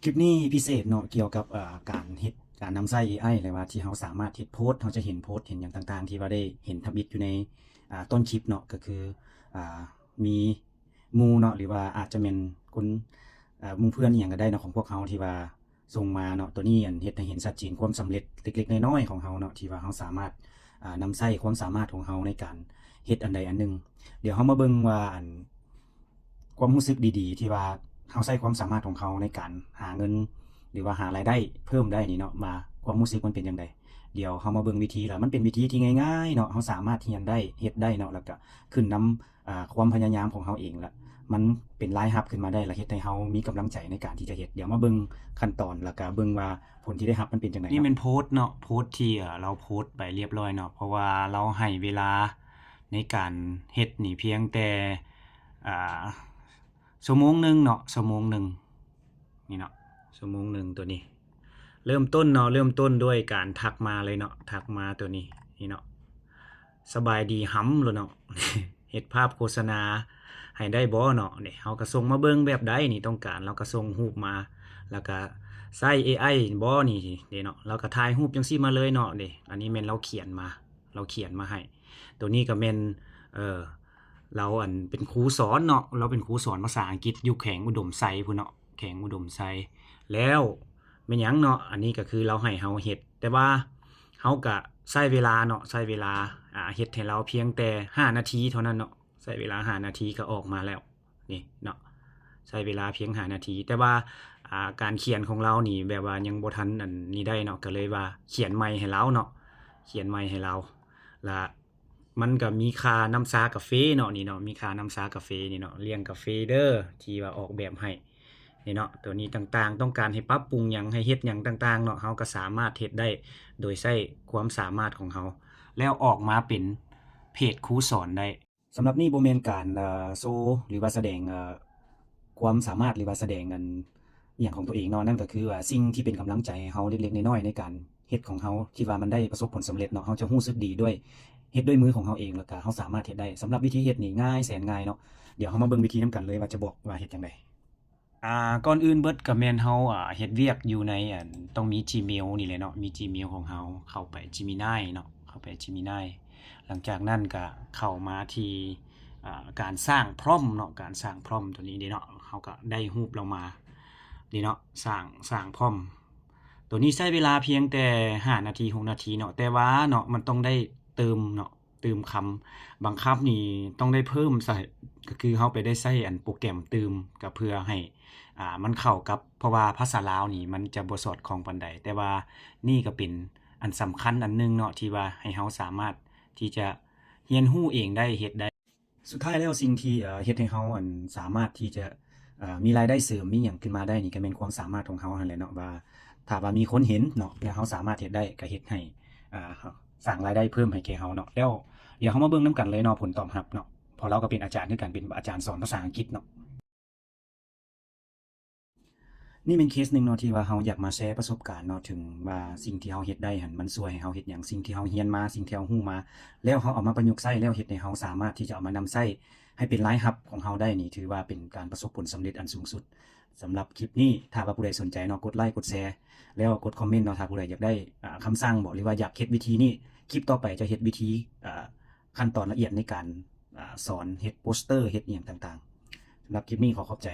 ຄລິບນີ້ພິເສດເນາະ ກ່ຽວກັບ ເອີ ການເຮັດ ການນຳໃຊ້ເອໄອ ແລະວ່າທີ່ເຮົາສາມາດເຮັດໂພສ ເຮົາຈະເຫັນໂພສ ເຫັນຫຍັງຕ່າງໆ ທີ່ວ່າໄດ້ເຫັນທຳອິດຢູ່ໃນ ອ່າ ຕົ້ນຄລິບເນາະ ກໍຄື ອ່າ ມີໝູ່ເນາະ ຫຼືວ່າອາດຈະແມ່ນຄົນ ເອີ ໝູ່ເພື່ອນອີ່ຫຍັງກໍໄດ້ເນາະ ຂອງພວກເຮົາທີ່ວ່າສົ່ງມາເນາະ. ໂຕນີ້ ອັນ ເຮັດໃຫ້ເຫັນຊັດເຈນຄວາມສຳເລັດເລັກໆນ້ອຍໆຂອງເຮົາເນາະ ທີ່ວ່າເຮົາສາມາດ ອ່າ ນຳໃຊ້ຄວາມສາມາດຂອງເຮົາໃນການເຮັດອັນໃດອັນໜຶ່ງ. ດຽວເຮົາມາເບິ່ງວ່າ ອັນ ຄວາມຮູ້ສຶກດີໆ ທີ່ວ່າເຮົາໃຊ້ຄວາມສາມາດຂອງເຮົາໃນການຫາເງິນ ຫຼືວ່າຫາລາຍໄດ້ເພີ່ມໄດ້ນີ້ເນາະ ວ່າຄວາມຮູ້ສຶກມັນເປັນຈັ່ງໃດ. ດຽວເຮົາມາເບິ່ງວິທີ ລະມັນເປັນວິທີທີ່ງ່າຍໆເນາະ ເຮົາສາມາດຮຽນໄດ້ ເຮັດໄດ້ເນາະ ລະກະຂຶ້ນນຳ ອ່າ ຄວາມພະຍາຍາມຂອງເຮົາເອງ ລະມັນເປັນລາຍຮັບຂຶ້ນມາໄດ້ ລະເຮັດໃຫ້ເຮົາມີກຳລັງໃຈໃນການທີ່ຈະເຮັດ. ດຽວມາເບິ່ງຂັ້ນຕອນ ລະກະເບິ່ງວ່າຜົນທີ່ໄດ້ຮັບມັນເປັນຈັ່ງໃດເນາະ. ນີ້ແມ່ນໂພສເນາະ ໂພສທີ່ ເອີ ເຮົາໂພສໄປລຽບລ້ອຍເນາະ ເພາະວ່າເຮົາໃຫ້ເວລາ ໃນການເຮັດນີ້ພຽງແຕ່ ອ່າ ຊົ່ວໂມງໜຶ່ງເນາະ ຊົ່ວໂມງໜຶ່ງນີ້ເນາະ ຊົ່ວໂມງໜຶ່ງ. ໂຕນີ້ເລີ່ມຕົ້ນເນາະ ເລີ່ມຕົ້ນດ້ວຍການທັກມາເລີຍເນາະ ທັກມາໂຕນີ້ ນີ້ເນາະ ສະບາຍດີຫຳໂລດເນາະ ເຮັດພາບໂຄສະນາໃຫ້ໄດ້ບໍ່ເນາະ. ນີ້ເຮົາກໍສົ່ງມາເບິ່ງແບບໃດນີ້ຕ້ອງການ ເຮົາກໍສົ່ງຮູບມາ ແລ້ວກໍໃຊ້ເອໄອບໍ່ນີ້ເດ້ເນາະ ເຮົາກໍຖ່າຍຮູບຈັ່ງຊີ້ມາເລີຍເນາະ. ນີ້ ອັນນີ້ແມ່ນເຮົາຂຽນມາ ເຮົາຂຽນມາໃຫ້. ໂຕນີ້ກໍແມ່ນ ເອີ ລາວ ອັນ ເປັນຄູສອນເນາະ ລາວເປັນຄູສອນພາສາອັງກິດຢູ່ແຂວງອຸດົມໄຊພຸ້ນເນາະ ແຂວງອຸດົມໄຊ. ແລ້ວແມ່ນຫຍັງເນາະ ອັນນີ້ກໍຄືລາວໃຫ້ເຮົາເຮັດ ແຕ່ວ່າເຮົາກະໃຊ້ເວລາເນາະ ໃຊ້ເວລາ ອ່າ ເຮັດໃຫ້ລາວພຽງແຕ່ຫ້ານາທີເທົ່ານັ້ນເນາະ ໃຊ້ເວລາຫ້ານາທີກໍອອກມາແລ້ວ ນີ້ເນາະ ໃຊ້ເວລາພຽງຫ້ານາທີ. ແຕ່ວ່າ ອ່າ ການຂຽນຂອງລາວນີ້ແບບວ່າຍັງບໍ່ທັນອັນນີ້ໄດ້ເນາະ ກໍເລີຍວ່າຂຽນໃໝ່ໃຫ້ລາວເນາະ ຂຽນໃໝ່ໃຫ້ລາວ ລະ ມັນກໍມີຄ່ານ້ຳຊາກາເຟເນາະ ນີ້ເນາະ ມີຄ່ານ້ຳຊາກາເຟນີ້ເນາະ ລ້ຽງກາເຟເດີ ທີ່ວ່າອອກແບບໃຫ້ນີ້ເນາະ. ໂຕນີ້ຕ່າງໆ ຕ້ອງການໃຫ້ປັບປຸງຫຍັງ ໃຫ້ເຮັດຫຍັງຕ່າງໆເນາະ ເຮົາກໍສາມາດເຮັດໄດ້ໂດຍໃຊ້ຄວາມສາມາດຂອງເຮົາ ແລ້ວອອກມາເປັນເພຈຄູສອນໄດ້. ສຳລັບນີ້ບໍ່ແມ່ນການ ເອີ ໂຊ ຫຼືວ່າສະແດງ ເອີ ຄວາມສາມາດ ຫຼືວ່າສະແດງອັນ ອີ່ຫຍັງຂອງຕົວເອງເນາະ ນັ້ນກໍຄືວ່າສິ່ງທີ່ເປັນກຳລັງໃຈໃຫ້ເຮົາເລັກໆນ້ອຍໆໃນການເຮັດຂອງເຮົາ ທີ່ວ່າມັນໄດ້ປະສົບຜົນສຳເລັດເນາະ ເຮົາຈະຮູ້ສຶກດີດ້ວຍເຮັດດ້ວຍມືຂອງເຮົາເອງ ແລ້ວກະເຮົາສາມາດເຮັດໄດ້. ສຳລັບວິທີເຮັດນີ້ງ່າຍແສນງ່າຍເນາະ ດຽວເຮົາມາເບິ່ງວິທີນຳກັນເລີຍວ່າຈະບອກວ່າເຮັດຈັ່ງໃດ. ອ່າ ກ່ອນອື່ນເບິດກໍແມ່ນເຮົາ ອ່າ ເຮັດວຽກຢູ່ໃນ ອັນ ຕ້ອງມີ Gmail ນີ້ແຫຼະເນາະ ມີ Gmail ຂອງເຮົາ ເຂົ້າໄປ Gemini ເນາະ ເຂົ້າໄປ Gemini ຫຼັງຈາກນັ້ນກໍເຂົ້າມາທີ່ ອ່າ ການສ້າງ prompt ເນາະ ການສ້າງ prompt ໂຕນີ້ເດ້ເນາະ ເຮົາກໍໄດ້ຮູບລາວມານີ້ເນາະ ສ້າງ ສ້າງ prompt ໂຕນີ້ໃຊ້ເວລາພຽງແຕ່ຫ້ານາທີ ຫົກນາທີເນາະ ແຕ່ວ່າເນາະ ມັນຕ້ອງໄດ້ຕື່ມເນາະ ຕື່ມຄຳ ບັງຄັບນີ້ຕ້ອງໄດ້ເພີ່ມໃສ່ ກໍຄືເຮົາໄປໄດ້ໃຊ້ອັນໂປຣແກຣມຕື່ມ ກໍເພື່ອໃຫ້ ອ່າ ມັນເຂົ້າກັບ ເພາະວ່າພາສາລາວນີ້ມັນຈະບໍ່ສອດຄ່ອງປານໃດ ແຕ່ວ່ານີ້ກໍເປັນອັນສຳຄັນອັນໜຶ່ງເນາະ ທີ່ວ່າໃຫ້ເຮົາສາມາດທີ່ຈະຮຽນຮູ້ເອງໄດ້ ເຮັດໄດ້. ສຸດທ້າຍແລ້ວ ສິ່ງທີ່ ເອີ ເຮັດໃຫ້ເຮົາ ອັນ ສາມາດທີ່ຈະ ເອີ ມີລາຍໄດ້ເສີມ ມີຫຍັງຂຶ້ນມາໄດ້ນີ້ ກໍແມ່ນຄວາມສາມາດຂອງເຮົາຫັ້ນແຫຼະເນາະ ວ່າຖ້າວ່າມີຄົນເຫັນເນາະ ແລ້ວເຮົາສາມາດເຮັດໄດ້ ກໍເຮັດໃຫ້ ເອີ ສ້າງລາຍໄດ້ເພີ່ມໃຫ້ແກ່ເຮົາເນາະ. ແລ້ວດຽວເຮົາມາເບິ່ງນຳກັນເລີຍເນາະ ຜົນຕອບຮັບເນາະ ເພາະລາວກໍເປັນອາຈານຄືກັນ ເປັນອາຈານສອນພາສາອັງກິດເນາະ. ນີ້ແມ່ນເຄສໜຶ່ງເນາະ ທີ່ວ່າເຮົາຢາກມາແຊປະສົບການເນາະ ເຖິງວ່າສິ່ງທີ່ເຮົາເຮັດໄດ້ຫັ້ນ ມັນຊ່ວຍໃຫ້ເຮົາເຮັດຫຍັງ ສິ່ງທີ່ເຮົາຮຽນມາ ສິ່ງທີ່ເຮົາຮູ້ມາ ແລ້ວເຮົາເອົາມາປະຍຸກໃຊ້ ແລ້ວເຮັດໃຫ້ເຮົາສາມາດທີ່ຈະເອົາມານຳໃຊ້ໃຫ້ເປັນລາຍຮັບຂອງເຮົາໄດ້ນີ້ ຖືວ່າເປັນການປະສົບຜົນສຳເລັດອັນສູງສຸດ. ສຳລັບຄລິບນີ້ ຖ້າວ່າຜູ້ໃດສົນໃຈເນາະ ກົດໄລ ກົດແຊ ແລ້ວກົດຄອມເມັນເນາະ ຖ້າຜູ້ໃດຢາກໄດ້ ອ່າ ຄຳສັ່ງບໍ ຫຼືວ່າຢາກເຮັດວິທີນີ້ ຄລິບຕໍ່ໄປຈະເຮັດວິທີ ອ່າ ຂັ້ນຕອນລະອຽດໃນການ ອ່າ ສອນເຮັດໂປສເຕີ ເຮັດອີ່ຫຍັງຕ່າງໆ. ສຳລັບຄລິບນີ້ຂໍຂອບໃຈ.